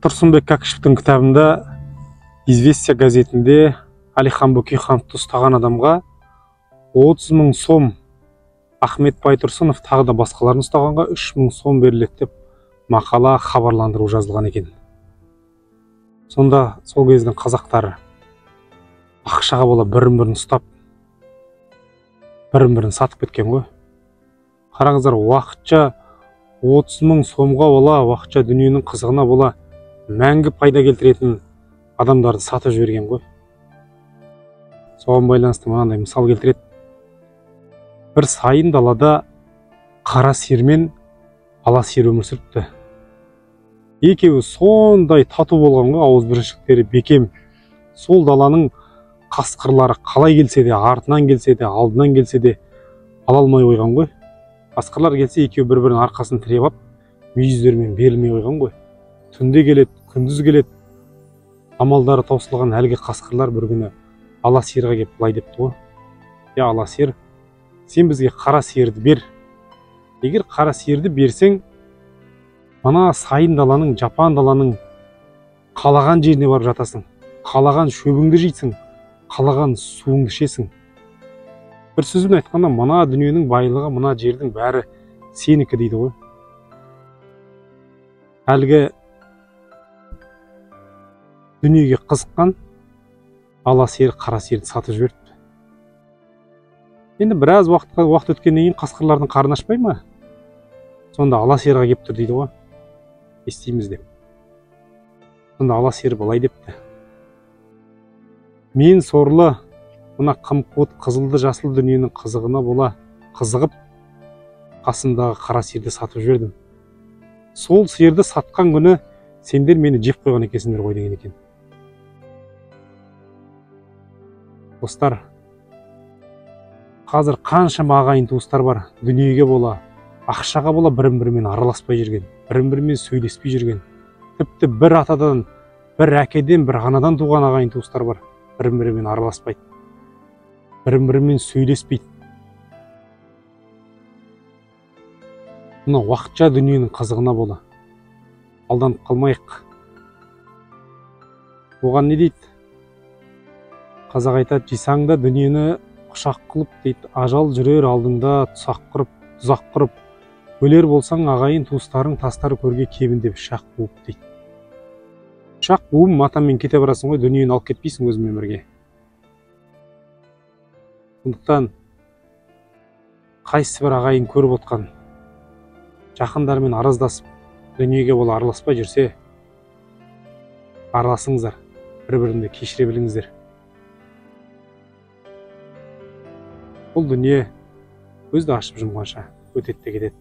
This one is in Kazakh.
Тұрсынбек Кәкішевтің кітабында, «Известия» газетінде Әлихан Бөкейхановты ұстаған адамға 30 мың сом, Ахмет Байтұрсынов тағы да басқаларын ұстағанға 3 мың сом беріледі деп мақала, хабарландыру жазылған екен. Сонда сол кездің қазақтары ақшаға бола бірін-бірін ұстап, бірін-бірін сатып кеткен ғой. Қараңыздар, уақытша 30 мың сомға бола, уақытша дүниенің қызығына бола мәңгі пайда келтіретін адамдарды сатып жіберген ғой. Соған байланысты мынандай мысал келтіреді. Бір сайын далада қара сиыр мен ала сиыр өмір сүріпті. Екеуі сондай тату болған ғой, ауызбіршіліктері бекем. Сол даланың қасқырлары қалай келсе де, артынан келсе де, алдынан келсе де ала алмай қойған ғой. Қасқырлар келсе, екеуі бір-бірінің арқасын тіреп алып, мүйіздерімен берілмей қойған ғой. Түнде келеді, күндіз келеді. Амалдары таусылған әлгі қасқырлар бір күні ала сиырға келіп былай депті ғой: «Я, ала сиыр, сен бізге қара сиырды бер. Егер қара сиырды берсең, мына сайын даланың, жапан даланың қалаған жеріне барып жатасың, қалаған шөбіңді жейсің, қалаған суыңды ішесің. Бір сөзбен айтқанда, мына дүниенің байлығы, мына жердің бәрі сенікі», — дейді ғой. Әлгі дүниеге қызыққан ала сиыр қара сиырды сатып жіберіпті. Енді біраз уақыт өткеннен кейін қасқырлардың қарны ашпай ма? Сонда ала сиырға келіп тұр дейді ғой, не істейміз деп. Сонда ала сиыр былай депті: «Мен сорлы мына қым-қуыт қызылды жасыл дүниенің қызығына бола қызығып, қасымдағы қара сиырды сатып жібердім. Сол сиырды сатқан күні сендер мені жеп қойған екенсіңдер ғой», — деген екен. Достар, қазір қаншама ағайын туыстар бар, дүниеге бола, ақшаға бола бірін-бірімен араласпай жүрген, бірін-бірімен сөйлеспей жүрген, тіпті бір атадан, бір әкеден, бір анадан туған ағайын туыстар бар, бірін-бірімен араласпайды, бірін-бірімен сөйлеспейді. Мына уақытша дүниенің қызығына бола алданып қалмайық. Оған не дейді? Қазақ айтады: «Жисаң да дүниені құшақ қылып, — дейді, — ажал жүрер алдыңда тұзақ құрып, тұзақ құрып. Өлер болсаң, ағайын туыстарың тастар көрге кебіндеп үш-ақ буып», — дейді. Үш-ақ буып матамен кете барасың ғой, дүниені алып кетпейсің өзіңмен бірге. Сондықтан қайсы бір ағайын көріп отқан жақындармен араздасып, дүниеге бола араласпай жүрсе, араласыңыздар, бір-біріңді кешіре біліңіздер. Бұл дүние көзді ашып жұмғанша өтеді де кетеді.